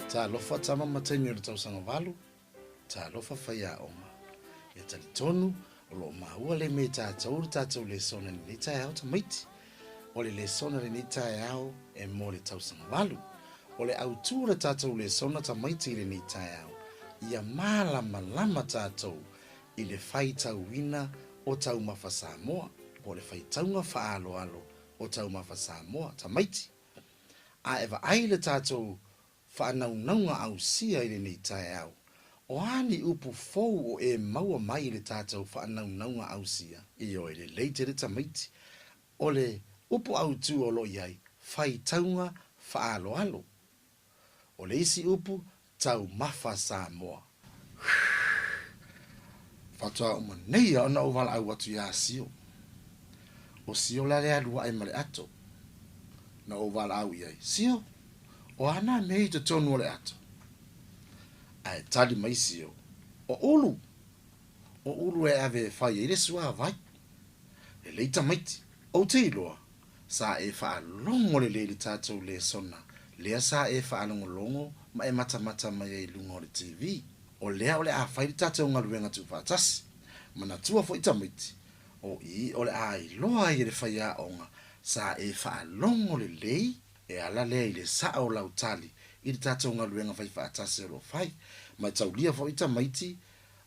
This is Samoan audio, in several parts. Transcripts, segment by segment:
Talofa tama ma taimi o le tausaga valu, talofa faiaoga. Ia talitonu, o lo o maua le me tatou le tatou lesona i lenei taeao tamaiti. O le lesona i lenei taeao e mo le tausaga valu. O le autu o le tatou lesona tamaiti i lenei taeao, ia malamalama tatou i le faitauina o taumafa Samoa, po o le faitauga faaaloalo o taumafa Samoa, tamaiti. A e vaai i le tatou faanaunauga ausia i lenei taeao, o a ni upu fou o e maua mai i le tatou faanaunauga ausia? Ioe, lelei tele tamaiti. O le upu autu o lo o i ai, faitauga faaaloalo. O le isi upu, taumafa Samoa. Whew! Faatoa uma nei a ona ou valaau atu iā Sio. ʻO Sio la lea alu aʻe ma le ato. Na ou valaau i ai, Sio, o a nā mea i totonu o le ato? Ae tali mai Sio, O ulu! O ulu e ave e fai ai le suāwai. Lelei tamaiti, ou te iloa, sa e faalogo lelei i le tatou lesona lea sa e faalogologo ma e matamata mai ai i luga o le TV. O lea o le a fai le tatou galuega tuufaatasi. Manatua foi tamaiti, o i o le a iloa ai e le faiaoga sa e faalogo lelei e ala lea i le sao o lau tali i le tatou galuega faifaatasi o lo o fai. Mataulia foi tamaiti,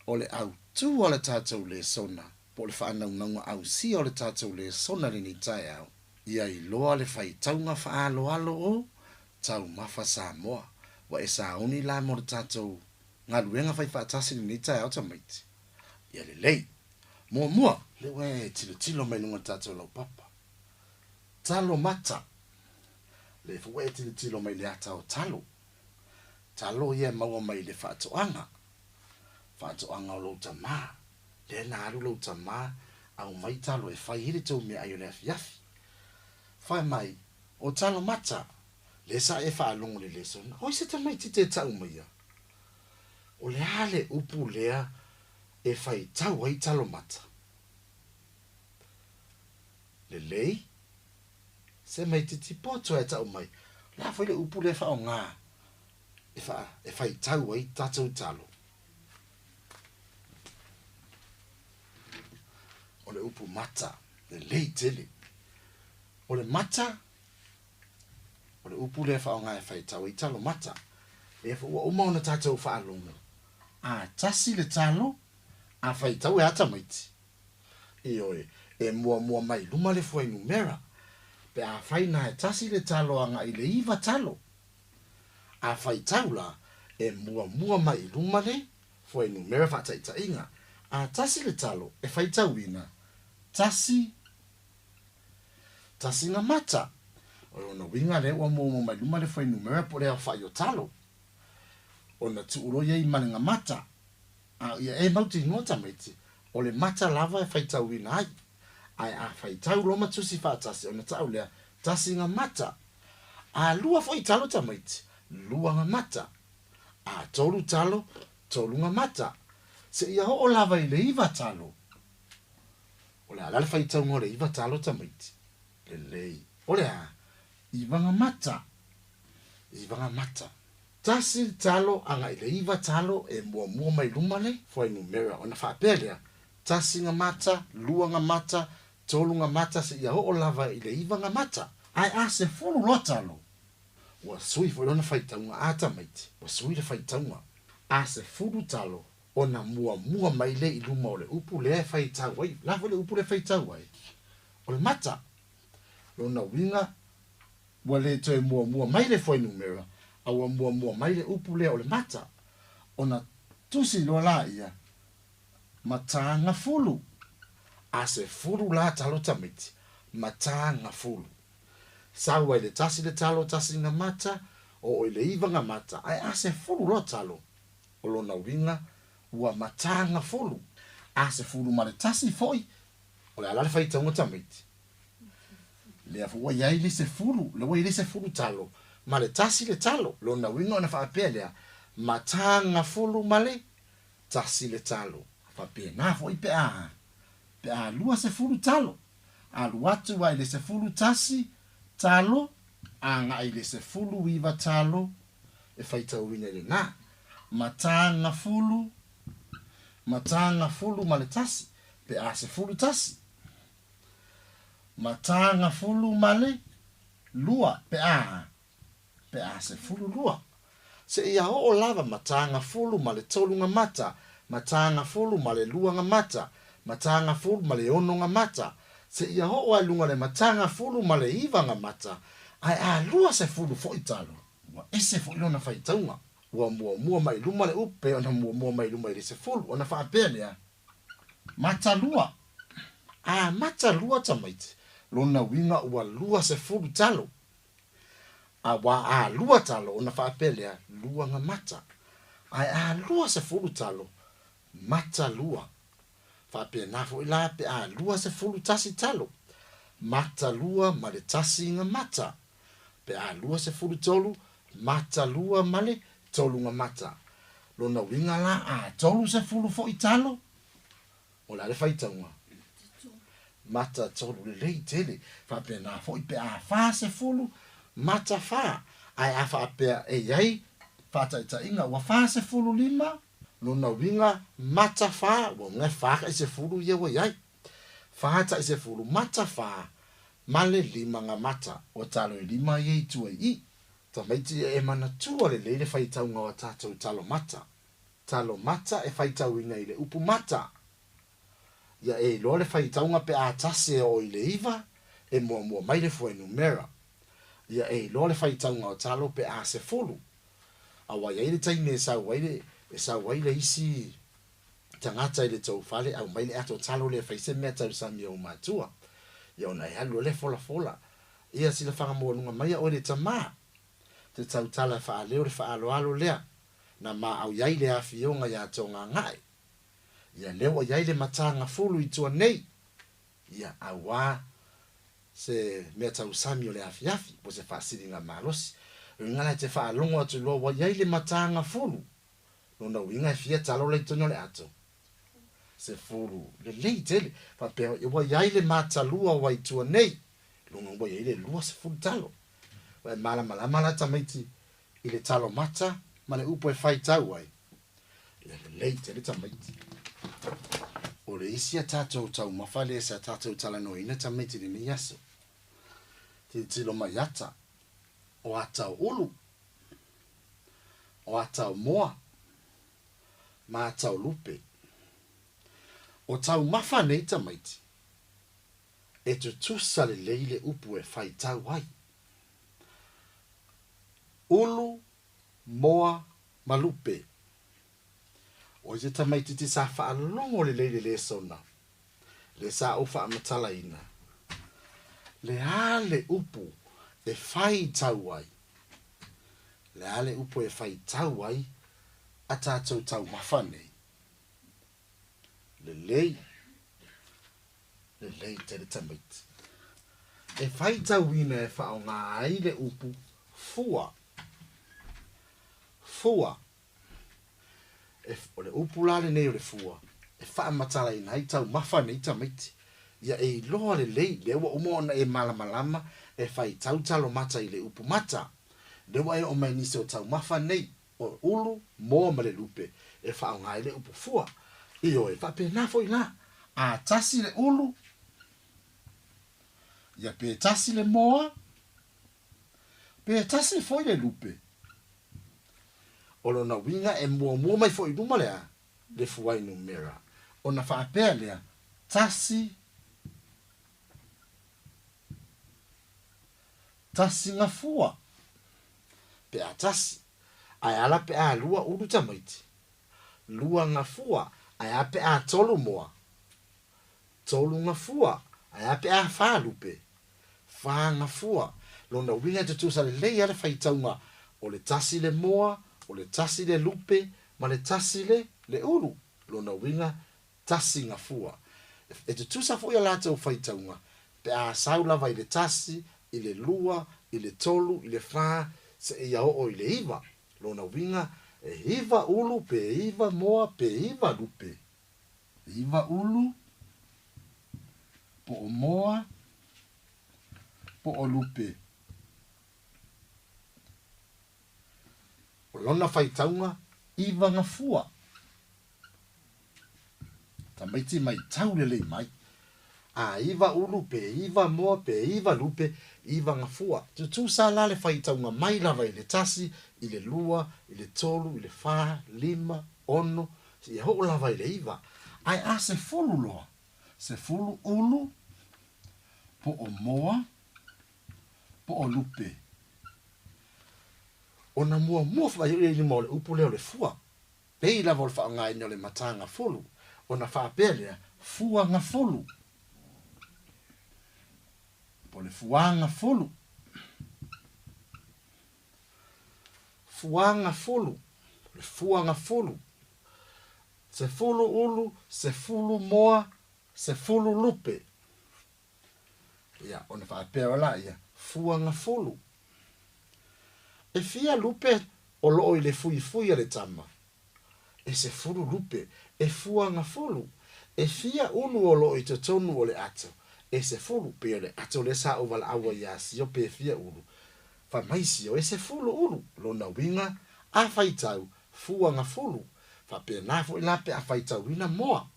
o le autu a le tatou lesona po o le faanaunauga ausia o le tatou lesona i lenei taeao, ia iloa le faitauga faaaloalo o Taumafa Samoa. Ua e sauni la mo le tatou galuega faifaatasi i lenei taeao tamaiti? Ia lelei. Muamua, lea ua e tilotilo mai luga o le tatou laupapa. Talo mata. Lea foi ua e tilotilo mai i le ata o talo. Talo ia e maua mai i le faatoaga. Faatoaga o lou tamā. Lea na alu lou tamā aumai talo e fai ai le tou meaai o le afiafi. Fai mai, O talo mata, lea sa e faalogo i le lesona, oi se tamaititi e tau maia, o le a le upu lea e faitau ai talo mata? Lelei, se maititi poto e tau mai, o le a foi le upu lea e faaaoga e, fa, e faitau ai tatou talo? O le upu mata, lelei tele. O le mata, o le upu lea e faaaoga e faitau ai talo mata. Lea foi ua uma ona tatou faalogo, a tasi le talo, a faitau e a tamaiti? Ioe, e muamua mai luma le fuainumera. Pe afai na e tasi le talo agai i le iva talo, a faitau la, e muamua mai i luma le fuainumera faataitaiga. A tasi le talo e faitauina, tasi, tasi ga mata. O lona uiga lea ua muamua mai luma le fuainumera po o le aofai o talo. Ona tuu loa ia i ma le ga mata. A ia e mautinoa tamaiti, o le mata lava e faitauina ai. Ae a faitau loa ma tusi faatasi ona tau lea, tasi ga mata. A lua foi talo tamaiti, lua ga mata. A tolu talo, tolu ga mata. Seia oo lava i le iva talo. O le a la le faitauga o le iva talo tamaiti? Lelei. O le a? Iva ga mata. Iva ga mata. Tasi le talo agai le iva talo e muamua mai luma le fuainumera ona faapea lea, tasi ga mata, lua ga mata, tolu ga mata seia oo lava i le iva ga mata. Ae a sefulu loa talo, ua sui foi lona faitauga a tamaiti, ua sui le faitauga. A sefulu talo, ona muamua mai lea i luma o le upu lea e faitau ai. La foi le upu lea e faitau ai, o le mata. Lona uiga, ua le toe muamua mai le fuainumera, a ua muamua mai le upu lea o le mata. Ona tusi loa laia, Matagafulu. A sefulu la talo tamaiti, Matagafulu. Sau ai le tasi le talo tasi ga mata, oo i le iva ga mata, ae a sefulu loa talo, o lona uiga ua matagafulu. A sefulu ma le tasi foi, o le a la le faitauga tamaiti? Lea foi ua i ai le sefulu, lea ua i ai le sefulu talo ma le tasi le talo. Lona uiga ona faapea lea, matagafulu ma le tasi le talo. Faapena foi pe a, pe a 20 talo. Alu atu ai le 11 talo, agai i le 19 talo. e faitauina i lenā, matagafulu, matagafulu ma le tasi, pe a 11. Matagafulu ma le lua, pe a, pe a 12. Seia oo lava matagafulu ma le tolu ga mata, matagafulu ma le lua ga mata, matagafulu ma le ono ga mata, seia oo ai luga le matagafulu ma le iva ga mata, ae a 20 fo'i talo, ua ese fo'i lona faitauga. Ua muamua mai luma le upu pe ona muamua mai luma i le 10, ona faapea lea, mata lua. A mata lua tamaiti, lona uiga ua 20 talo. Auā a lua talo ona faapea lea, lua ga mata. Ae a 20 talo, mata lua. Faapena foi la pe a 21 talo, mata lua ma le tasi ga mata. Pe a 23, mata lua ma le tolu ga mata. Lona uiga la a 30 foi talo, O le a le faitauga? Mata tolu lelei tele. Faapena foi pe a 40, mata fa. Ae a faapea e i ai faataitaiga ua 45, lona uiga mata fa, ua uiga e fa kai sefulu ia ua i ai. Fa tai sefulu, mata fa, ma le lima ga mata. O talo e lima ia i tua i i. Tamaiti e manatua lelei le faitauga o a tatou talo mata. Talo mata e faitauina i le upu mata. Ia e iloa le faitauga pe a tasi e oo i le iva, e muamua mai le fuainumera. Ia e iloa le faitauga o talo pe a 10. Aua i ai le taimi e sau ai le, e sau ai le isi tagata i le tou fale aumai le ato talo lea e fai se mea tausami a ou matua. Ia ona e alu loa lea folafola. Ia sila fagamaualuga mai a oe le tama. Te tautala e faaleo le faaaloalo lea. Na maau i ai le afioga iā Togagae. Ia lea ua i ai le matagafulu i tua nei, ia auā se mea tausami o le afiafi, po o se faasiliga malosi. Uiga la e te faalogo atu loa ua i ai le matagafulu, lona uiga e fia talo la i totonu o le ato? 10. Lelei tele. Faapea ua i ai le matalua ua i tua nei, lona ua i ai le 20 talo. Ua e malamalama la tamaiti i le talo mata ma le upu e faitau ai, ia lelei tele tamaiti. O le isi a tatou taumafa lea sa tatou talanoaina tamaiti i lenei aso. Tilotilo mai ata, o ata o ulu, o ata o moa, ma ata o lupe. O taumafa nei tamaiti, e tutusa lelei le upu e faitau ai. Ulu, moa ma lupe. O ia tamaititi sa faalogo lelei le lesona, le sa ou faamatalaina, le a le upu e faitau ai, le a le upu e faitau ai a tatou taumafa nei. Lelei. Lelei tele tamaiti. E faitauina e faaaoga ai le upu fua. Fua. E, o le upu la lenei o le fua, e faamatalaina ai taumafa nei tamaiti. Ia e iloa lelei, lea ua uma ona e malamalama e faitau talo mata i le upu mata. Lea ua e oo mai nisi o taumafa nei. O ulu, moa ma le lupe e faaaoga ai le upu fua. Ioe, faapena foi la, a tasi le ulu, ia pe tasi le moa, pe tasi foi le lupe. O lona uiga e muamua mai foi i luma le a? Le fuainumera. Ona faapea lea, tasi, tasi ga fua. Pe a tasi, ae ala pe a lua ulu tamaiti. Lua ga fua, ae a pe a tolu moa. Tolu ga fua, ae a pe a fa lupe. Fa ga fua. Lona uiga e tutusa lelei a le faitauga o le tasi le moa, o le tasi le lupe, ma le tasi le le ulu. Lona uiga tasi ga fua. E tutusa foi a latou faitauga pe a sau lava i le tasi, i le lua, i le tolu, i le fa, seia oo i le iva. Lona uiga, e iva ulu pe iva moa pe iva lupe. Iva ulu, po o moa, po o lupe. lona faitauga iva gafua. Tamaiti maitau lelei mai. A iva ulu pe iva moa pe iva lupe, iva gafua. Tutusa la le faitauga mai lava i le tasi, i le lua, i le tolu, i le fa, lima, ono, seia oo lava i le iva. Ae a sefulu loa, sefulu ulu, po o moa, po o lupe. Ona muamua faaiu ia i luma o le upu lea o le fua. Pei lava o le faaaogaina o le matagafulu, ona faapea lea, fuagafulu, po o le fuagafulu, fuagafulu, le fuagafulu, sefulu ulu, sefulu moa, sefulu lupe. Ia, ona faapea loa laia, fuagafulu. E fia lupe o loo i le fuifui a le tama? E sefulu lupe. E fuagafulu. E fia ulu o loo i totonu o le ato? E sefulu. Pei o le ato lea sa ou valaau ai ia Sio pe fia ulu. Fai mai Sio, e sefulu ulu. Lona uiga, a faitau, fuagafulu. Faapena foi la pe a faitauina moa.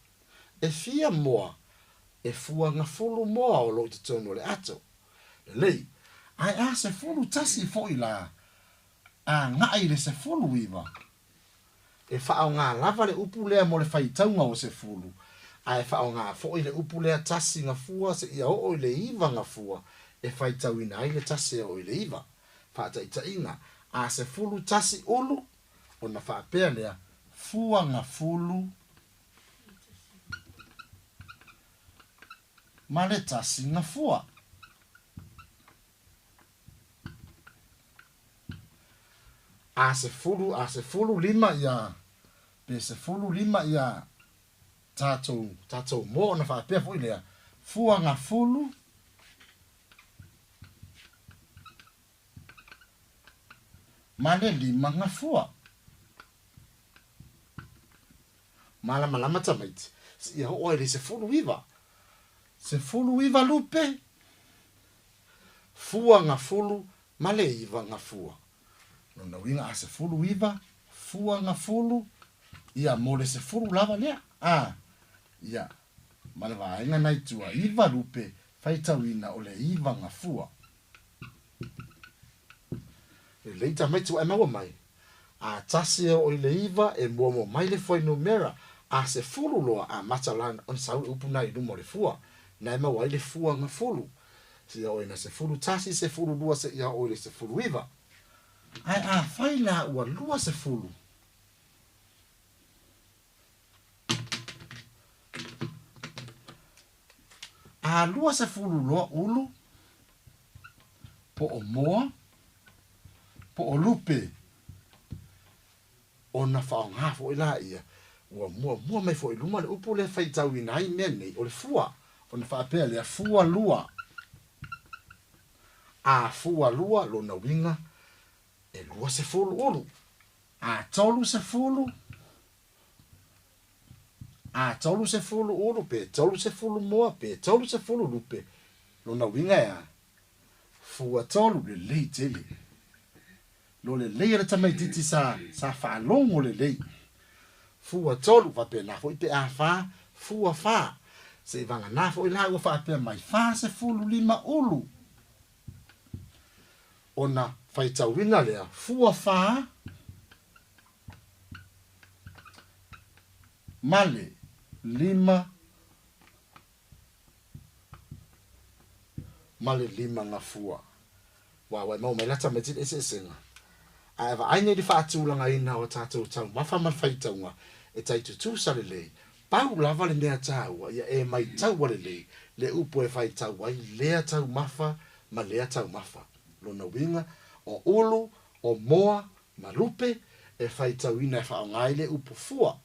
E fia moa? E fuagafulu moa o loo i totonu o le ato. Lelei. Ae a 11 foi la, agai i le 19. E faaaoga lava le upu lea mo le faitauga o sefulu, ae faaaoga foi le upu lea tasi gafua seia oo i le iva gafua e faitauina ai le tasi e oo i le iva. Faataitaiga, a 11 ulu, ona faapea lea, fua gafulu ma le tasi gafua. A sefulu, a sefulu lima ia, pe sefulu lima ia tatou, tatou moa ona faapea foi lea, fuagafulu ma le lima gafua. Malamalama tamaiti, seia oo ai i le 19. 19 lupe, fua gafulu ma le iva gafua. Lona uiga a 19, fua gafulu, ia mo le sefulu lava lea. A, ia, ma le vaega na i tua, iva lupe, faitauina o le iva gafua. Lelei tamaiti ua e maua mai. A tasi e oo i le iva e muamua mai le fuainumera, a sefulu loa amata la ona sau le upu na i luma o le fua, na e maua ai le fua gafulu. Seia oo ina 11, 12 seia oo i le 19. Ae afai la ua 20. A 20 loa ulu, po o moa, po o lupe, ona faaaoga foi laia, ua muamua mai foi i luma le upu lea e faitauina ai mea nei, o le fua, ona faapea lea, fua lua. A fua lua, lona uiga, e 20 ulu. A 30, A 30 ulu pe 30 moa pe 30 lupe, lona uiga e a? Fua tolu, lelei tele. Lo lelei a le tamaititi sa, sa faalogo lelei. Fua tolu, faapena foi pe a fa, fua fa. Seivagana foi la ua faapea mai, 45 ulu. Ona faitauina lea, fua fa, ma le lima ma le lima gafua. Ua ua e maua mai la tamaiti le eseesega. Ae vaai nei i le faatulagaina o a tatou taumafa ma le faitauga e tai tutusa lelei, pau lava le mea taua ia e maitaua lelei le upu e faitau ai lea taumafa ma lea taumafa. Lona uiga, o ulu, o moa ma lupe e faitauina e faaaoga ai le upu fua.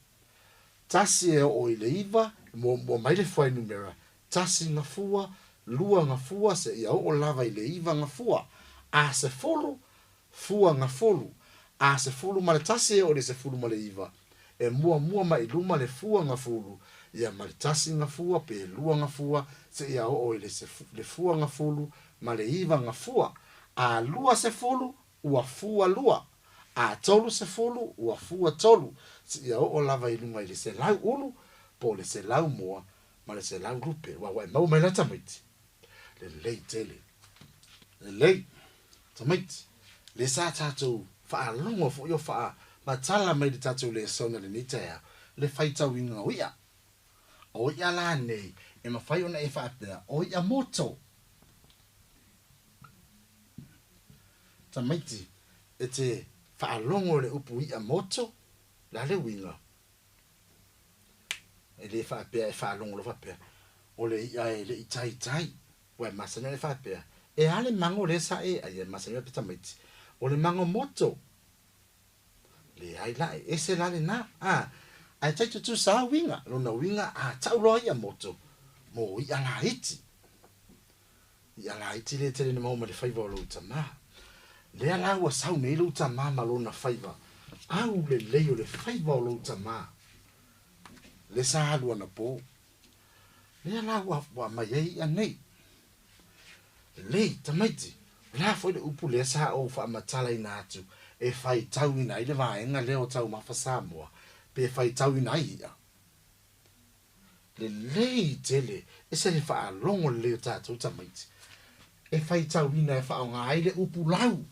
Tasi e oo i le iva, e muamua mai le fuainumera, tasi gafua, lua gafua seia oo lava i le iva gafua. A sefulu, fua gafulu. A 11 e oo i le 19, e muamua mai i luma le fua gafulu, ia ma le tasi gafua pe lua gafua seia oo i le fua gafulu ma le iva gafua. A 20, ua fua lua. A 30 ua fua tolu, seia oo lava i luga i le 100 ulu, po o le 100 moa ma le 100 lupe. Aua ua e maua mai la tamaiti? Lelei tele. Lelei, tamaiti, lea sa tatou faalogo foi o faamatala mai i le tatou lesona i lenei taeao, le faitauina o i'a. O i'a la nei e mafai ona e faapea, o i'a moto. Tamaiti, e te faalogo i le upu i'a moto, o le a le uiga? E le faapea e faalogo loa faapea, o le i'a e le i taitai. Ua e masani ona e faapea, e a le mago lea sa e aia? E masani ona faapea tamaiti, o le mago moto. Leai la, e ese la lena. A, ae tai tutusa a uiga, lona uiga a tau loa i'a moto, mo i'a laiti. I'a laiti lea e tele ina maua mai le faiva o lou tama. Lea la ua sau nei lou tama ma lona faiva, aulelei o le faiva o lou tama, lea sa alu anapo. Lea la ua aumai ai i'a nei. Lelei, tamaiti, o le a foi le upu lea sa ou faamatalaina atu e faitauina ai le vaega lea o Taumafa Samoa, pe faitauina ai i'a? Lelei tele, ese le faalogo lelei o tatou tamaiti e faitauina e faaaoga ai le upu lau.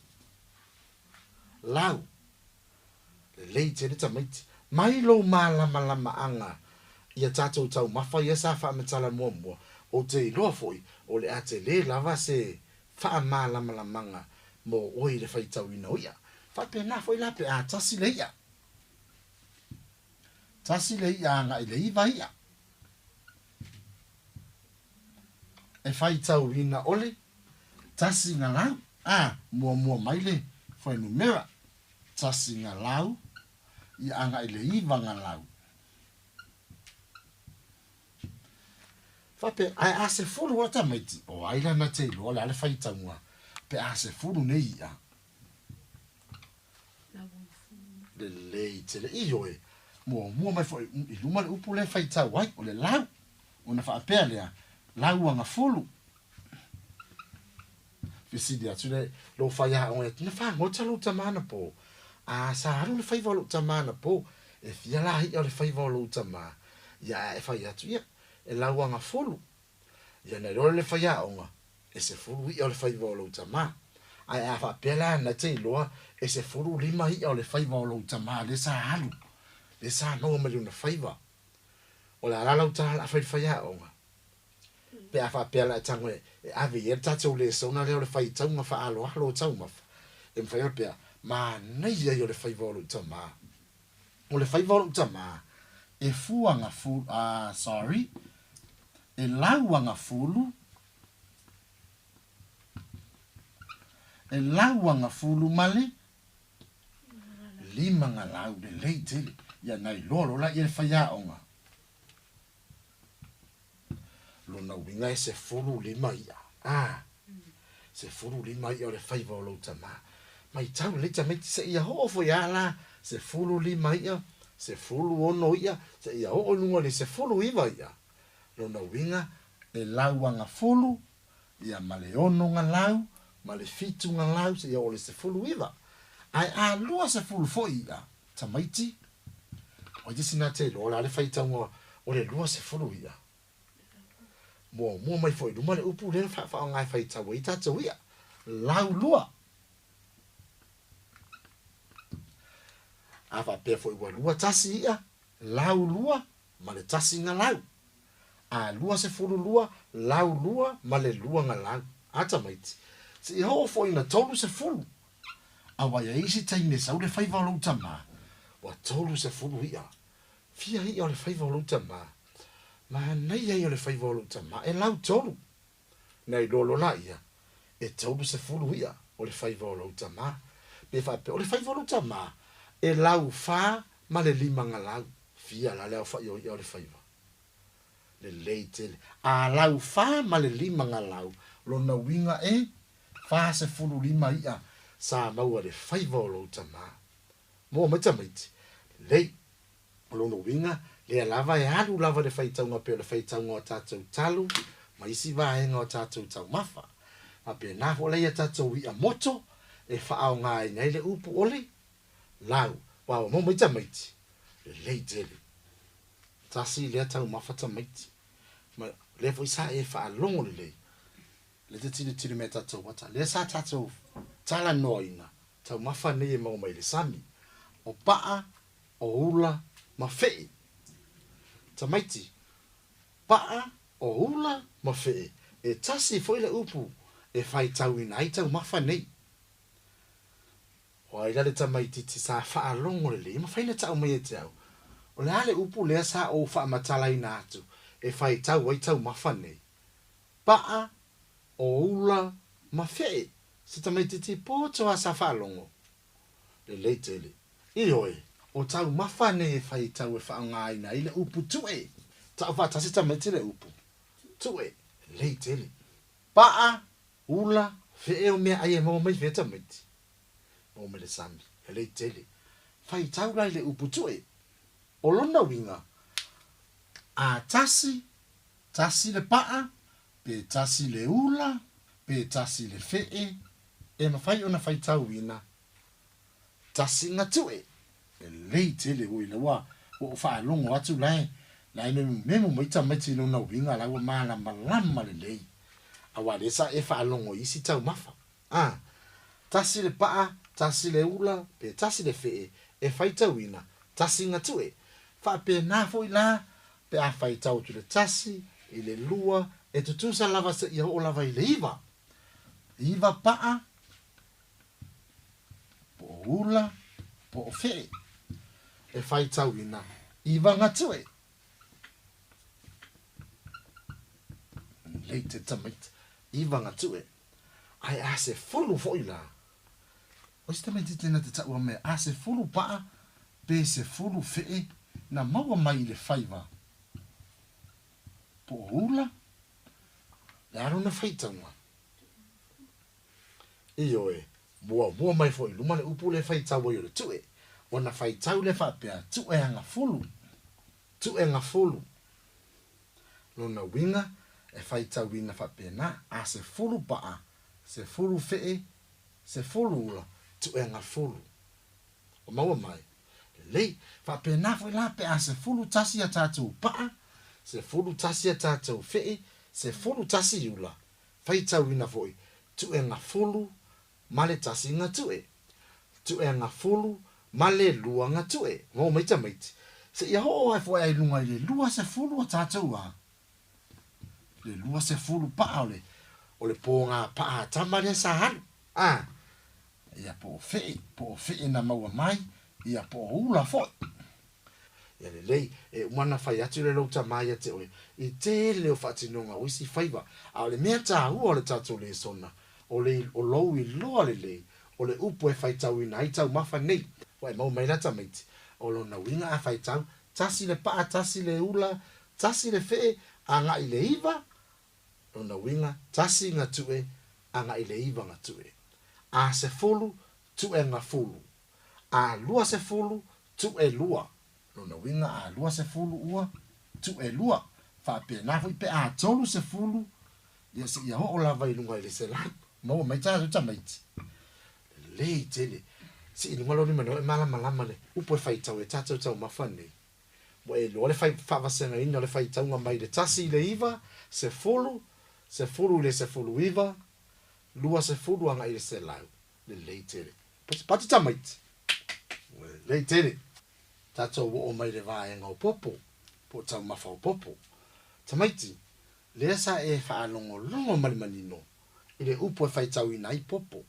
Lau. Lelei tele tamaiti. Mai lou malamalamaaga ia tatou taumafa ia sa faamatala muamua, ou te iloa foi o le a tele lava se faamalamalamaga mo oe i le faitauina o i'a. Faapena foi la pe a tasi le i'a. Tasi le i'a agai le iva i'a. E faitauina o le tasi galau. A, muamua mai le fuainumera. Tasi galau, ia agai le iva galau. Faapea, ae a 10 a tamaiti, o ai la na te iloa o le a le faitauga pe a 10 nei i'a. Lelei tele. Ioe, muamua mai foi i luma le upu lea e faitau ai, o le lau. Ona faapea lea, lau agafulu. Fesili atu le lou faiaoga ia, na fagota lou tama anapo? A, sa alu le faiva o lou tama anapo. E fia la i'a o le faiva o lou tama? Ia, ae fai atu, ia, e lau agafulu. Ia na iloa lea le faiaoga, e 10 i'a o le faiva o lou tama. Ae a faapea la na te iloa e 15 i'a o le faiva o lou tama lea sa alu, lea sa maua mai lona faiva. O le a la lau tala o le a fai i le faiaoga? Pe a faapea la e tago e ave i ai le tatou lesona lea o le faitauga faaaloalo o taumafa, e mafai ona pea, manaia ia o le faiva o lou tama. O le faiva o lou tama, e fuaga fulu, ah, sorry, e lauaga fulu, e lauaga fulu ma le limagalau lelei tele. Ia na iloa loa la ia le faiaoga. Lona uiga e 15 i'a. A, 15 i'a o le faiva o lou tama. Maitau lelei tamaiti seia oo foi a la 15 i'a, 16 i'a, seia oo i luga o le 19 i'a. Lona uiga e lauaga fulu, ia ma le ono galau, ma le fitu galau seia oo i le 19. Ae a 20 foi i'a, tamaiti, o ai te isi na te iloa o le a le faitauga o le 20 i'a? Muamua mai foi i luma le upu lea na faaaoga e faitau ai tatou i'a, laulua. A faapea foi ua lua tasi i'a, laulua ma le tasi galau. A 22, laulua ma le lua galau. A tamaiti, seia oo foi ina 30. Aua e i ai isi taimi e sau le faiva o lou tama, ua 30 i'a. Fia i'a o le faiva o lou tama. Manaia ia o le faiva o lou tama, e lau tolu. Na iloa loa laia, e 30 i'a o le faiva o lou tama. Pe faapea, o le faiva o lou tama, e lau fa ma le lima galau. Fia la le aofai o i'a o le faiva. Lelei tele. A lau fa ma le lima galau, lona uiga e 45 i'a sa maua le faiva o lou tama. Moa mai tamaiti, lelei. O lona uiga, lea lava e alu lava le faitauga pei o le faitauga o tatou talo ma isi vaega o tatou taumafa. Faapena foi la ia tatou i'a moto e faaaogaina ai le upu o le. Lau, ua ua maua mai tamaiti, lelei tele. Tasi lea taumafa tamaiti. Ma lea foi sa e faalogo lelei. Lea te tilotilo mai tatou ata. Lea sa tatou talanoaina taumafa nei e maua mai le sami. O paa, o ula ma fee. Tamaiti, paa, o ula ma fee. E tasi foi le upu e faitauina ai taumafa nei. O ai la le tamaitiiti sa faalogo lelei, e mafai ona tau mai ia te au, O le a le upu lea sa ou faamatalaina atu e faitau ai taumafa nei? Paa, o ula, ma fee, se tamaitiiti poto lava sa faalogo. Lelei tele. Ioe, o taumafa nei e faitau e faaaogaina ai le upu tue. Tau faatasi tamaiti le upu tue. Lelei tele. Paa, ula, fee o meaai e maua mai fea tamaiti? Maua mai le sami, lelei tele. Faitau la i le upu tue. O lona uiga, a tasi, tasi le paa, pe tasi le ula, pe tasi le fee, e mafai ona faitauina tasi gatue. Lelei tele oi la ua ou faalogo atu la e la e memumemu mai tamaiti i lona uiga la ua malamalama lelei aua lea sa e faalogo i isi taumafa. A, tasi le paa, tasi le ula, pe tasi le fee e faitauina tasi gatue. Faapena foi la pe a faitau atu i le tasi, i le lua, e tutusa lava seia oo lava i le iva. Iva paa, po o ula, po o fee, e faitauina iva gatue. Lelei te tamaiti, iva gatue. Ae a sefulu foi la, o isi tamaiti tena te taua mea, a sefulu paa pe sefulu fee na maua mai i le faiva, po o ula, le a lona faitauga? Ioe, muamua mai foi i luma le upu lea e faitau ai o le tue, ona faitau lea faapea, tue agafulu, tue gafulu. Lona uiga, e faitauina faapena, a sefulu paa, sefulu fee, sefulu ula, tue gafulu. Ua maua mai? Lelei. Faapena foi la pe a 11 a tatou paa, 11 a tatou fee, 11 ula, Faitauina foi, tuega fulu ma le tasi gatue, tuega fulu ma le lua gatue. Maua mai tamaiti, seia oo ae foi ai luga i le 20 a tatou a le 20 paa o le o le pōgā paa a tama lea sa alu a ia po o fee, po o fee na maua mai, ia po o ula foi. Ia lelei, e uma ona fai atu le lou tama ia te oe, i tele o faatinoga o isi faiva, a o le mea taua o le tatou lesona, o le o lou iloa lelei, o le upu e faitauina ai taumafa nei. Ua e maua mai la tamaiti, o lona uiga a faitau, tasi le paa, tasi le ula, tasi le fee, agai i le iva, lona uiga, tasi gatue, agai i le iva gatue. A sefulu, tue gafulu. A 20, tue lua. Lona uiga a 20 ua tue lua. Faapena foi pe a 30, ia seia oo lava i luga i le 100. Maua mai tatou tamaiti. Lelei tele. Se i luga lou lima nei e malamalama le upu e faitau e tatou taumafa nei. Ua e iloa le fai faavasegaina o le faitauga mai le tasi i le iva, sefulu, sefulu i le 19, 20 agai i le 100. Lelei tele. Pati tamaiti. Lelei tele. Tatou oo mai le vaega o popo, po o taumafa o popo. Tamaiti, lea sa e faalogologo ma le manino i le upu e faitauina ai popo.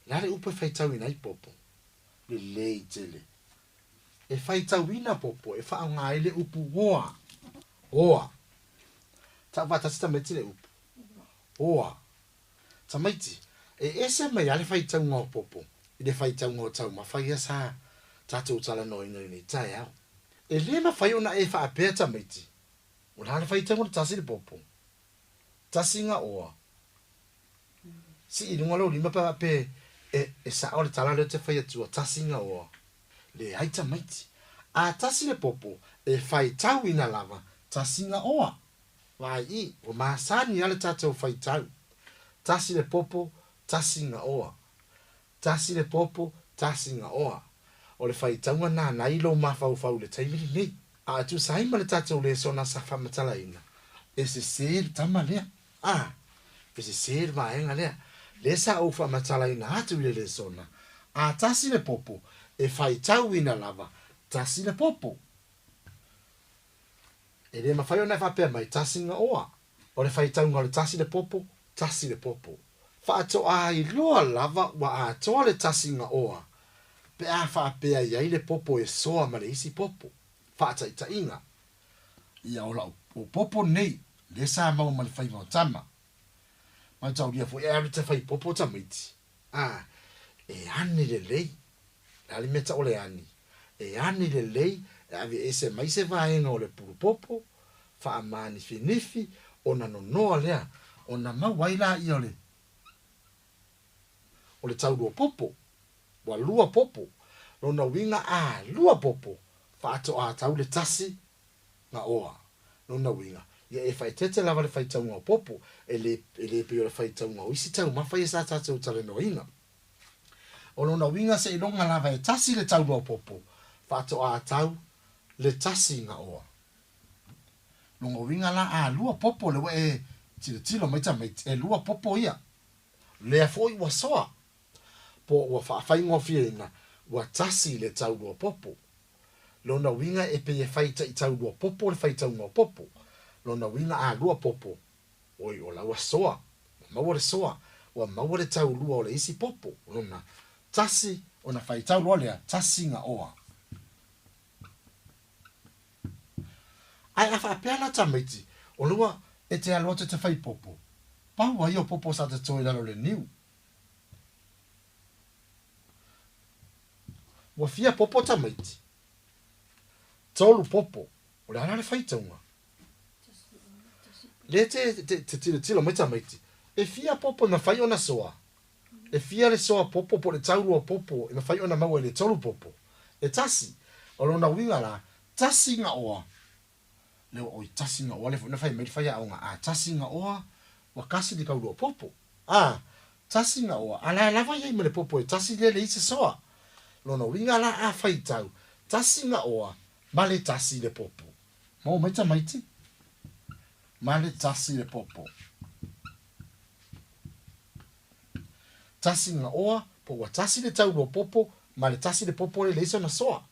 Le a le upu e faitauina ai popo? Lelei tele. E faitauina popo e faaaoga ai le upu oa. Oa. Tau faatasi tamaiti le upu. Oa. Tamaiti, e ese mai lava le faitauga o popo i le faitauga o taumafa ia sa tatou talanoaina i lenei taeao. E le mafai ona e faapea tamaiti, o le a le faitauga o le tasi le popo, tasi ga oa, sii i luga lou lima pe a faapea e sao le tala lea ou te fai atua, tasi ga oa. Leai tamaiti, a tasi le popo, e faitauina lava tasi ga oa. Vaai i, ua masani lava le tatou faitau. Tasi le popo, tasi gaoa. Tasi le popo, tasi gaoa. O le faitauga lena i lou mafaufau i le taimi lenei. A tusa ai ma le tatou lesona sa faamatalaina, e sese le tama lea. A, e sese le vaega lea. Lea sa ou faamatalaina atu i le lesona, a tasi le popo, e faitauina lava, tasi le popo. E le mafai ona e faapea mai, tasi gaoa. O le faitauga o le tasi le popo, tasi le popo. Faatoa iloa lava ua atoa le tasi gaoa pe a faapea i ai le popo e soa ma le isi popo. Faataitaiga, Ia o lau popo nei, lea sa maua ma le faiva o tama. Mataulia foi e alu te fai popo tamaiti. A, e ani lelei. Le a le mea tau o le ani? E ani lelei e ave ese mai se vaega o le pulu popo, faamanifinifi, ona nonoa lea, ona maua ai laia o le, o le taulua popo. Ua lua popo. Lona uiga a lua popo, faatoa tau le tasi gaoa. Lona uiga, ia e faaeteete lava le faitauga o popo, e le, e le pei o le faitauga o isi taumafa ia sa tatou talanoaina. O lona uiga seiloga lava e tasi le taulua popo, faatoa tau le tasi gaoa. Lona uiga la a lua popo le ua e tilotilo mai tamaiti, e lua popo ia. Lea foi ua soa, po ua faafaigofieina, ua tasi le taulua popo. Lona uiga e pei e fai taitaulua popo le faitauga o popo. Lona uiga a lua popo, oi o la ua soa, ua maua le soa, ua maua le taulua o le isi popo, lona tasi ona faitau loa lea, tasi gaoa. Ae a faapea la tamaiti, o la ua e te alu atu e te fai popo, pau ai o popo sa te toe i lalo o le niu. Ua fia popo tamaiti? Tolu popo. O le a la le faitauga? Lea te, te, te tilotilo mai tamaiti, e fia popo e mafai ona soa? E fia le soa popo po o le taulua popo e mafai ona maua i le tolu popo? E tasi. O lona uiga la, tasi gaoa. Lea ua oi tasi gaoa lea foi na fai mai le faiaoga, a tasi gaoa, ua kasi le taulua popo. A, tasi gaoa, a la e lava i ai ma le popo e tasi lea e leai se soa. Lona uiga la a faitau, tasi gaoa ma le tasi le popo. Maua mai tamaiti? Ma le tasi le popo. Tasi gaoa, po ua tasi le taulua popo, ma le tasi le popo lea e leai sona soa.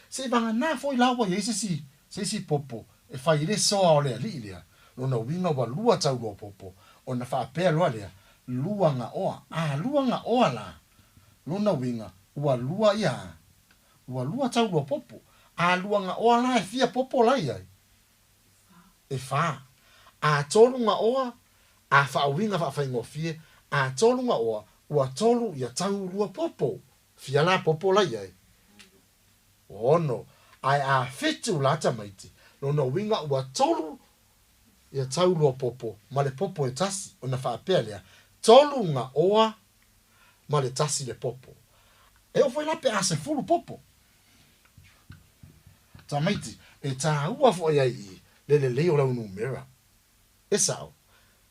Seivaganā foi la ua i ai se isi, se isi popo e fai ai le soa o le alii lea, lona uiga ua lua taulua popo, ona faapea loa lea, lua gaoa. A lua gaoa la, lona uiga ua lua ia, ua lua taulua popo. A lua gaoa la e fia popo la i ai? E fa. A tolu gaoa, a faauiga faafaigofie, a tolu gaoa, ua tolu ia taulua popo. Fia la popo la i ai? Ono. Ae a fitu la tamaiti, lona uiga ua tolu ia taulua popo ma le popo e tasi, ona faapea lea, tolu gaoa ma le tasi le popo. E oo foi la pe a sefulu popo. Tamaiti, e tāua foi ai i le lelei o lau numera. E sao,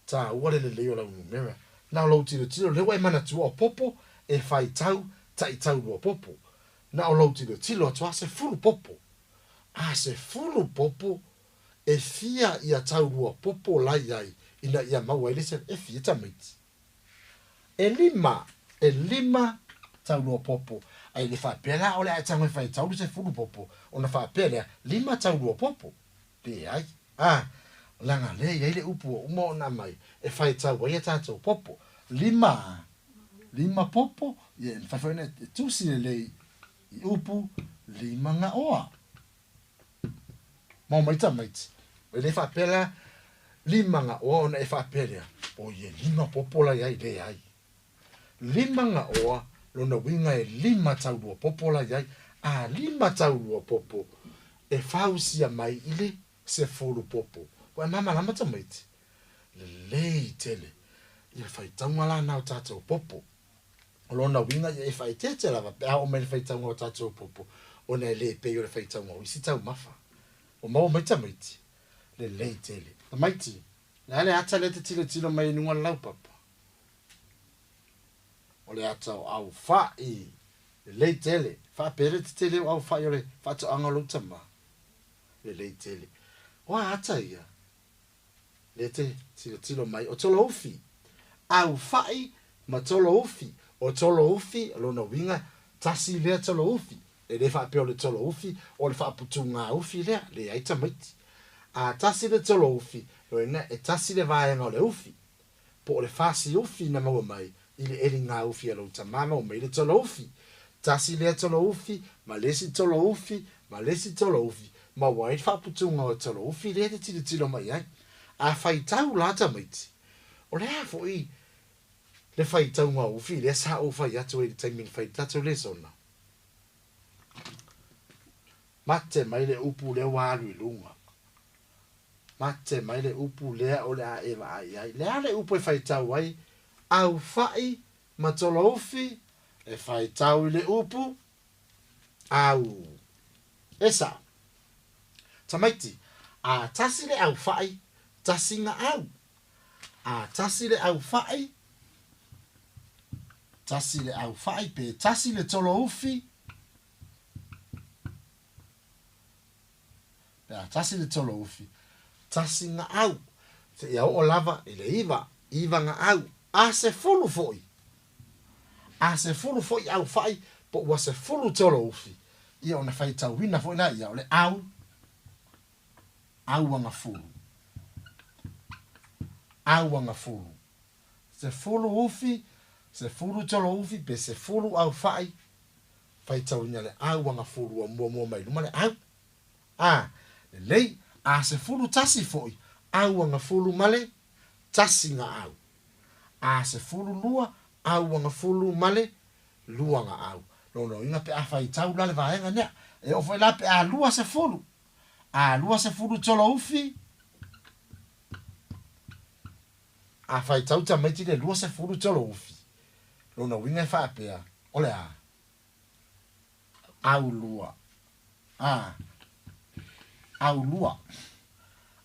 tāua le lelei o lau numera. Na o lou tilotilo lea ua e manatua o popo e faitau taitaulua popo. Na o lou tilotilo atu a sefulu popo. A sefulu popo e fia ia taulua popo la i ai ina ia maua ai le isi e fia tamaiti. E lima, e lima taulua popo. Ae le faapea la o le a e tago e faitau le sefulu popo, ona faapea lea, lima taulua popo. Leai. A, leaga lea e i ai le upu ua uma ona aumai e faitau ai a tatou popo. Lima, lima popo, ia e mafai foi ona e tusi lelei i upu, lima gaoa. Mau mai tamaiti. E le faapea la lima gaoa ona e faapea lea, oi e lima popo la i ai, leai. Lima gaoa, lona uiga e lima taulua popo la i ai, a lima taulua popo e fausia mai i le sefulu popo. Ua e malamalama tamaiti? Lelei tele. Ia faitauga la na o tatou popo. O lona uiga ia e faaeteete lava pe a oo mai le faitauga o tatou popo, ona e le pei o le faitauga o isi taumafa. Ua maua mai tamaiti? Lelei tele. Tamaiti, le a le ata lea e te tilotilo mai ai i luga o le laupapa? O le ata o Aufa'i. Lelei tele. Faapea le tetele o aufai o le faatoaga o lou tama. Lelei tele. O a ata ia? Lea te tilotilo mai o Toloufi. Aufai ma Toloufi. O Toloufi, o lona uiga, tasi lea Toloufi. E le faapea o le Toloufi, o le faaputugā ufi lea. Leai tamaiti. A tasi le Toloufi, lona uiga e tasi le vaega o le ufi. Po o le fasi ufi na maua mai i le eligā ufi a lou tama maua mai le Toloufi. Tasi lea Toloufi, ma le isi Toloufi, ma le isi Toloufi, maua ai le faaputuga o Toloufi lea e te tilotilo mai ai. A faitau la tamaiti, o le a foi le faitauga o ufi lea sa ou fai atu ai i le taimi na fai ai le tatou lesona? Mate mai le upu lea ua alu i luga. Mate mai le upu lea o le a e vaai ai. Le a le upu e faitau ai? Aufa'i ma Toloufi e faitau i le upu au. E sao. Tamaiti, a tasi le aufa'i, tasi nga au. A tasi le aufa'i, tasi le aufa'i pe tasi le Toloufi, Pe a tasi le Toloufi, tasi nga au, seia oo lava i le iva, iva nga au, a sefulu foi. A sefulu foi au fa'i po ua sefulu Toloufi, ia ona faitauina foi laia o le au, auagafulu. Auagafulu. Sefulu ufi, sefulu Toloufi pe sefulu au fa'i, faitauina le auagafulu ua muamua mai luma le au. A, lelei, a 11 foi, auagafulu ma le tasi nga au. A 12, auagafulu ma le lua nga au. Lona uiga pe a faitau la le vaega nea, e oo foi la pe a 20, a 20 Toloufi, a faitau tamaiti le 20 Toloufi, lona uiga e faapea, o le a? Aulua. A. Aulua.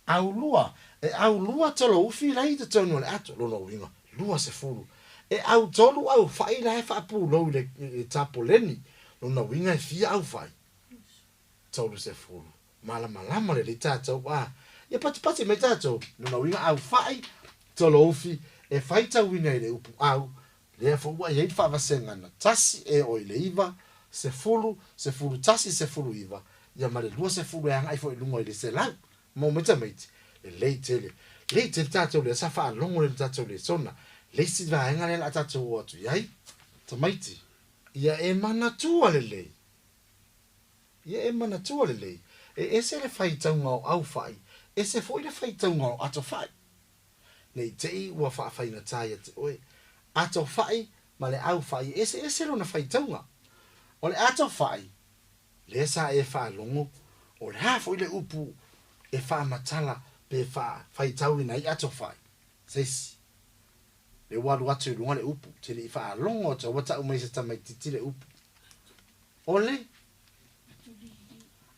Aulua. E aulua Toloufi la i totonu o le ato. Lona uiga, 20. E autolu aufa'i la e faapulou i le, i le tapoleni. Lona uiga e fia aufa'i? 30. Malamalama lelei tatou, a. Ia patipati mai tatou. Lona uiga, aufa'i, Toloufi, e faitauina i le upu au, Lea foi ua i ai le faavasega na tasi e oo i le iva, sefulu, 11, 19, ia ma le 20 e agai foi i luga i le 100. Maua mai tamaiti? Lelei tele. Lelei tele tatou lea sa faalogo i le tatou lesona. Le isi vaega lea o le a tatou oo atu i ai, tamaiti, ia e manatua lelei. Ia e manatua lelei, e ese le faitauga o aufa'i, ese foi le faitauga o atofa'i. Ne i te i ua faafaigata ia te oe. Ato fa'i ma le au fa'i e eseese lona faitauga. O le ato fa'i, lea sa e faalogo, o le a foi le upu e faamatala pe faafaitauina ai ato fa'i? Se isi. Lea ua alu atu i luga le upu, te le i faalogo atu ai ua ta'u mai e se tamaitiiti le upu. O le?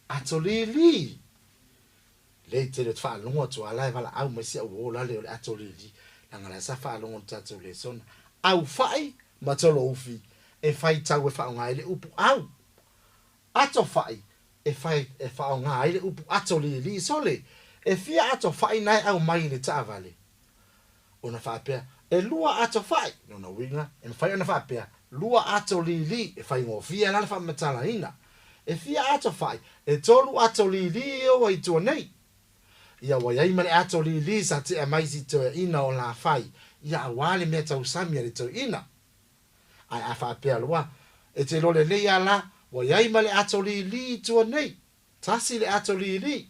Ato līlī. Lea i tele o te faalogo atu a la e valaau mai si au uo lale o le ato lili, leaga la sa faalogo le tatou lesona. Au fa'i ma Toloufi e faitau e faaaoga ai le upu au. Ato fa'i e fai e faaaoga ai le upu ato lili. Sole, e fia ato fa'i na e aumai i le taavale? Ona faapea, e lua ato fa'i. Lona uiga, e mafai ona faapea, lua ato lili, e faigofie la le faamatalaina. E fia ato fa'i? E tolu ato lili e o ai tua nei. Ia ua i ai ma le ato lili sa tea mai si toeaina o Lafai, ia auā le mea tausami a le toeaina. Ae a faapea loa, e te iloa lelei a la, ua i ai ma le ato lili i tua nei. Tasi le ato lili.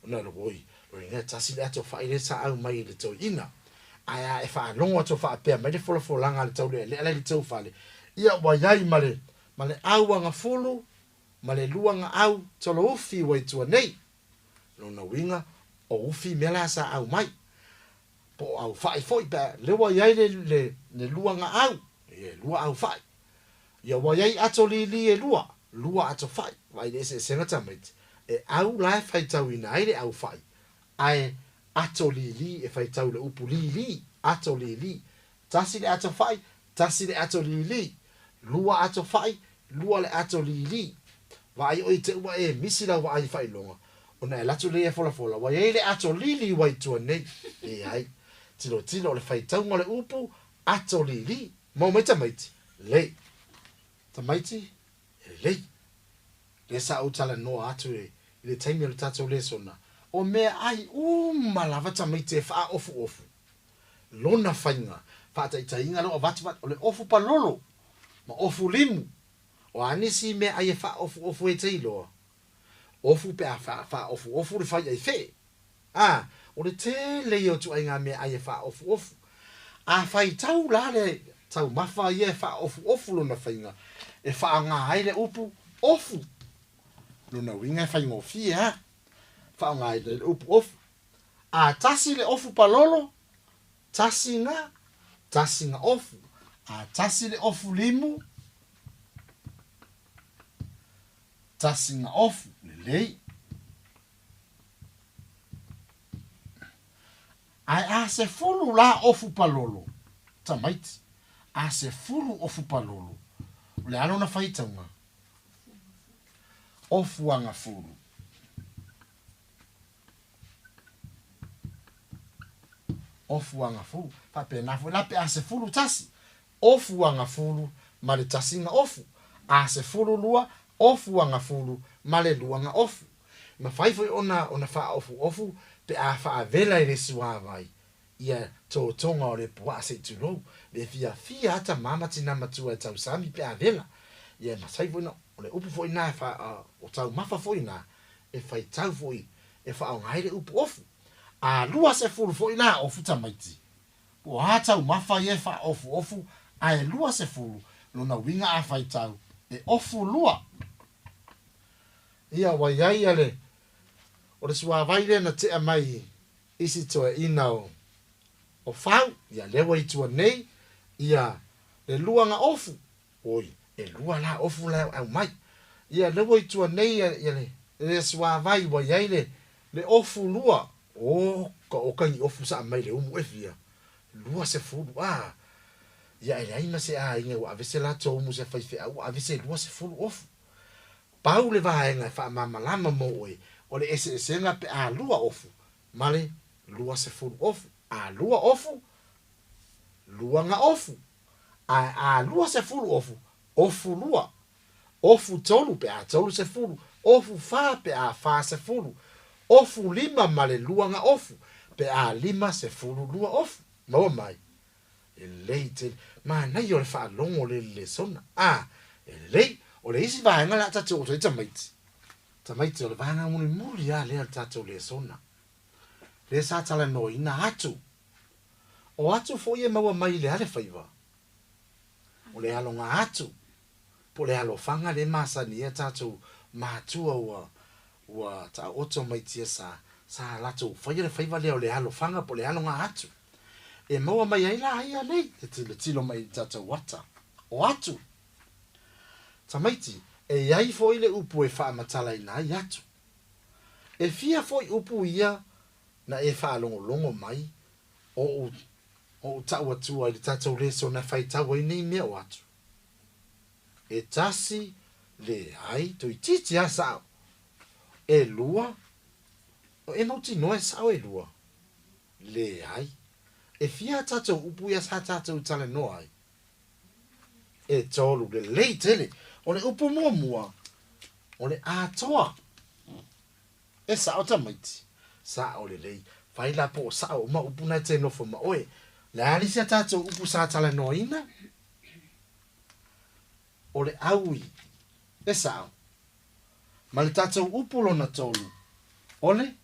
Ona lo oi, loi nea tasi le ato fa'i lea sa aumai i le toeaina. Ae a e faalogo atu o faapea mai le folafolaga a le taulealea la i le tou fale, ia ua i ai ma le, ma le auagafulu, ma le luagaau toloufi ua i tua nei. Lona uiga, o ufi mea la sa aumai. Po o aufa'i foi pe a, lea ua i ai le, le, le luagaau, ia e lua aufa'i. Ia ua i ai ato lili e lua, lua ato fa'i, vaai i le eseesega tamaiti, e au la e faitauina ai le aufa'i, ae ato lili e faitau i le upu lili, ato lili. Tasi le ato fa'i, tasi le ato lili. Lua ato fa'i, Lua le ato lili. Vaai oe i te ua e misi lau vaai i faailoga, ona e alu atu lea e folafola, ua i ai le ato lili ua i tua nei. Leai. Tilotilo o le faitauga o le upu, ato lili. Maua mai tamaiti? Lelei. Tamaiti, e lelei. Lea sa ou talanoa atu i le taimi o le tatou lesona, o meaai uma lava tamaiti e faaofuofu lona faiga faataitaiga lea ua avatu o le ofu palolo ma ofu limu. O a nisi meaai e faaofuofu e te iloa? Ofu pe a faaofuofu le fai aifee. A, o le tele ia o ituaiga meaai e faaofuofu. A faitau la le taumafa ia e faaofuofu lona faiga, e faaaoga ai le upu ofu. Lona uiga e faigofie a faaaoga ai le upu ofu. A tasi le ofu palolo, tasi ga, tasi ga ofu. A tasi le ofu limu, tasi ga ofu. Lelei. Ae a sefulu la ofu palolo, tamaiti, a sefulu ofu palolo, o le a lona faitauga? Ofu agafulu. Ofu agafulu. Faapena foi la pe a sefulu tasi, ofu agafulu ma le tasiga ofu, a 12, ofu agafulu ma le luaga ofu. E mafai foi ona ona faaofuofu pe a faavela i le suavai ia totoga o le puaa se i tulou. Le fiafia lava tama ma tina matua e tausami pe a vela. Ia e mafai foi ona, o le upu foi lena e faa, o taumafa foi na e faitau foi e faaaoga ai le upu ofu. A 20 foi la ofu tamaiti, Po o a taumafa ia e faaofuofu ae 20 lona uiga a faitau e ofu lua. Ia ua i ai ia le o le suavai lea na tea mai isi toeaina o o Fau, ia lea ua i tua nei ia le lua na ofu, oi e lua la ofu la e aumai. Ia lea ua i tua nei ia ia le le suavai ua i ai le le ofu lua, oka oka ni ofu sa aumai le umu e fia 20 a ia e leai ma se aiga ua ave se latou umu se faifeau ua ave se 20 ofu. Pau le vaega e faamalamalama mo oe o le eseesega pe a lua ofu ma le 20 ofu. A lua ofu, lua ga ofu. Ae a 20 ofu, ofu lua. Ofu tolu pe a 30, ofu fa pe a 40, ofu lima ma le lua ga ofu pe a 52 ofu. Maua mai? Lelei tele. Manaia o le faalogo o le lesona. A, lelei. O le isi vaega le a tatou oo atu ai tamaiti. Tamaiti, o le vaega mulimuli lava lea o le tatou lesona. Lea sa talanoaina atu. O atu foi e maua mai i le a le faiva? O le aloga atu, po o le alofaga lea e masani ai a tatou matua ua ua taoto mai tiasa, sa latou faia le faiva lea o le alofaga po o le aloga atu. E maua mai ai la ia nei, te tilotilo mai i le tatou ata. O atu. Tamaiti, e i ai foi le upu e faamatalaina ai atu. E fia foi upu ia na e faalogologo mai o ou ou tau atua i le tatou lesona e faitau ai nei mea o atu. E tasi, leai, toeitiiti lava sao. E lua, o e mautinoa e sao e lua? Leai. E fia a tatou upu ia sa tatou talanoa ai? E tolu, lelei tele. O le upu muamua, o le atoa. E sao tamaiti. Sao lelei. Fai la po o sao uma upu na e te nofo ma oe. Le a le isi a tatou upu sa talanoaina? O le aui. E sao. Ma le tatou upu lona tolu, o le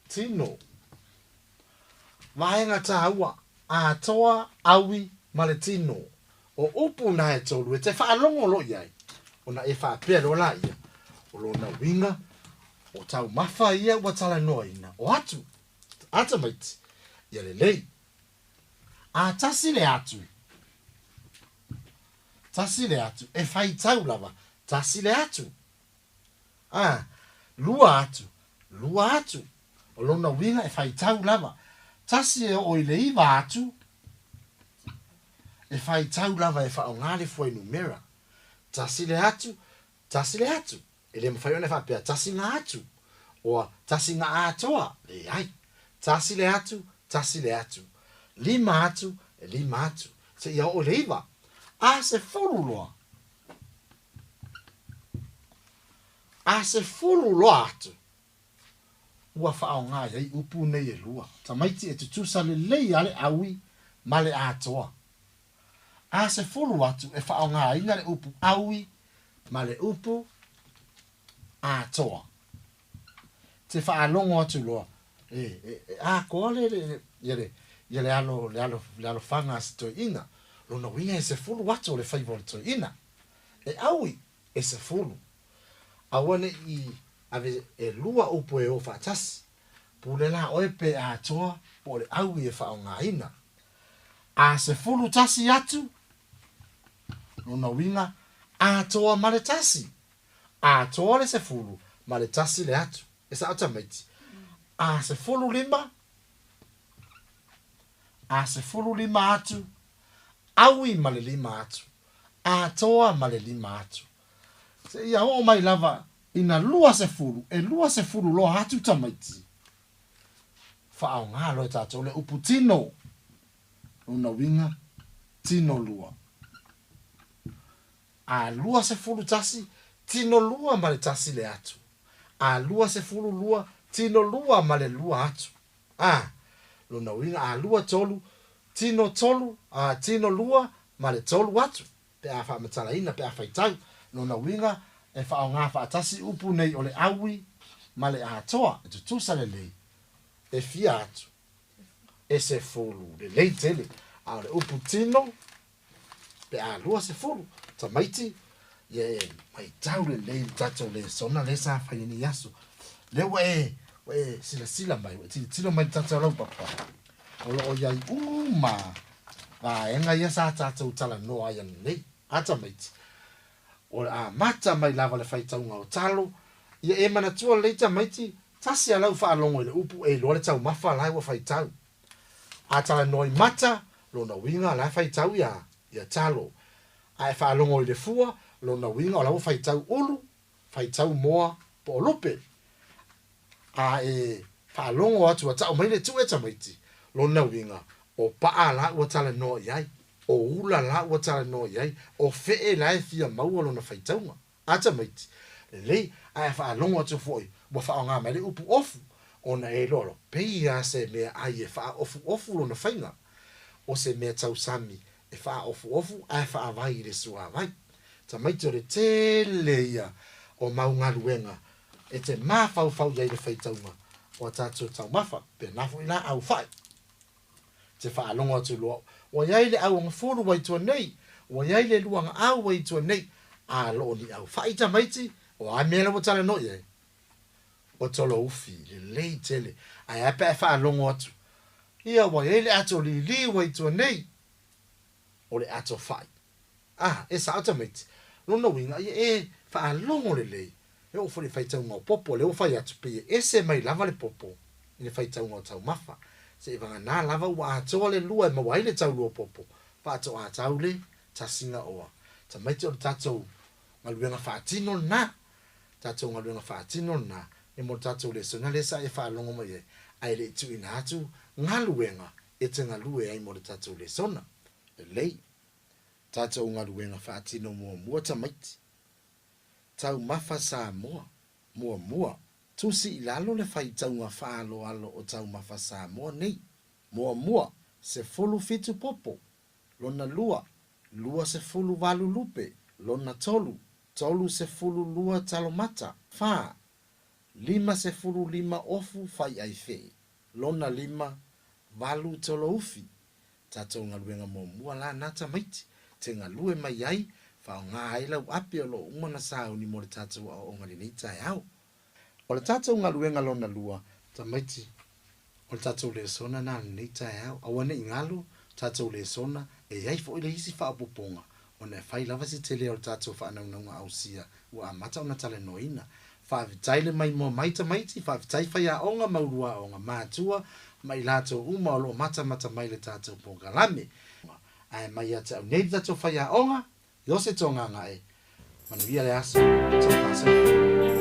tino. Vaega taua, atoa, aui ma le tino. O upu na e tolu e te faalogo loa i ai, ona e faapea loa laia, o lona uiga, o taumafa ia ua talanoaina, o atu, a tamaiti, ia lelei. A tasi le atu, tasi le atu, e faitau lava, tasi le atu. A, lua atu, lua atu. O lona uiga e faitau lava. Tasi e oo i le iva atu, e faitau lava e faaaoga le fuainumera. Tasi le atu, tasi le atu. E le mafai ona e faapea tasi ga atu, oa tasi ga atoa, leai. Tasi le atu, tasi le atu. Lima atu, e lima atu. Seia oo i le iva. A sefulu loa. A sefulu loa atu. Ua faaaoga i ai upu nei e lua, tamaiti e tutusa lelei a le aui ma le atoa. A sefulu atu e faaaogaina le upu aui ma le upu atoa. Te faalogo atu loa, e, e, e atoa le, le, ia le, ia le alo, le alo, le alofaga a si toeaina. Lona uiga e sefulu atu o le faiva o le toeaina. E aui, e sefulu. Aua ne i ave e lua upu e o faatasi. Pule la oe pe atoa po o le aui e faaaogaina. A 11 atu, lona uiga, atoa ma le tasi. Atoa le sefulu ma le tasi le atu. E sao tamaiti. A 15, a 15 atu, aui ma le lima atu. Atoa ma le lima atu. Seia oo mai lava ina 20, e 20 loa atu tamaiti. Faaaoga loa e tatou le upu tino. Lona uiga, tino lua. A 21, tino lua ma le tasi le atu. A 22, tino lua ma le lua atu. A, lona uiga, a lua tolu, tino tolu, a tino lua ma le tolu atu. Pe a faamatalaina, pe a faitau. Lona uiga, e faaaoga faatasi upu nei o le aui ma le atoa, e tutusa lelei, e fia atu, e sefulu lelei tele. A o le upu tino, pe a 20, tamaiti, ia e matau lelei i le tatou lesona lea sa fai i lenei aso. Lea ua e, ua e silasila mai, ua e tilotilo mai i le tatou laupapa, o lo o i ai uma vaega ia sa tatou talanoa ai ananei, a tamaiti. O le amata mai lava le faitauga o talo, ia e manatua lelei tamaiti, tasi a lau faalogo i le upu e iloa le taumafa la e ua faitau. A talanoa i mata, lona uiga la e faitau ia, ia talo. A e faalogo i le fua, lona uiga o la ua faitau ulu, faitau moa po o lupe. A e faalogo atu ua tau mai le tue tamaiti, lona uiga, o paa la ua talanoa i ai, o ula la ua talanoa i ai, o fee la e fia maua lona faitauga. A tamaiti, lelei, a e faalogo atu foi ua faaaoga mai le upu ofu, ona e iloa loa, pei lava se mea ai e faaofuofu lona faiga, o se mea tausami e faaofuofu ae faavai i le suavai. Tamaiti o le tele ia o mau galuega e te mafaufau i ai le faitauga o a tatou taumafa, pena foi la au fai. Te faalogo atu loa, ua i ai le auagafulu ua i tua nei, ua i ai le luagaau ua i tua nei, a lo o ni au fai tamaiti, o a mea la ua talanoa i ai? O Toloufi, lelei tele, ae a pe a e faalogo atu, ia ua i ai le ato lili ua i tua nei, o le ato fai. A, e sao tamaiti. Lona uiga, ia e faalogo lelei. E oo foi i le faitauga o popo, lea ua fai atu, pei e ese mai lava le popo i le faitauga o taumafa. Seiavagana lava ua atoa le lua e maua ai le taulua o popo, faatoa tau le tasiga oa. Tamaiti o le tatou galuega faatino lena. Tatou galuega faatino lena, e mo le tatou lesona lea sa e faalogo mai ai, ae le i tuuina atu galuega e te galue ai mo le tatou lesona. Lelei. Tatou galuega faatino muamua tamaiti. Taumafa Samoa, muamua. Tusi i lalo le faitauga faaaloalo o Taumafa Samoa nei. Muamua, 17 popo. Lona lua, 28 lupe. Lona tolu, 32 talomata. Fa, 55 ofu faiaifee. Lona lima, valu toloufi. Tatou galuega muamua la na tamaiti, te galue mai ai, faaaoga ai lau ape o lo o uma na sauni mo le tatou aoaoga lenei taeao. O le tatou galuega lona lua, tamaiti, o le tatou lesona na lenei taeao, aua ne i galo tatou lesona e i ai foi le isi faaopoopoga ona e fai lava se tele o le tatou faanaunauga ausia ua amata ona talanoaina. Faafetai le maimoa mai tamaiti, faafetai faiaoga ma uluaoga, matua ma i latou uma o lo o matamata mai le tatou polokalame. Ae mai ia te au nei le tatou faiaoga, Iose Togagae. Manuia le aso. Talofa soifua.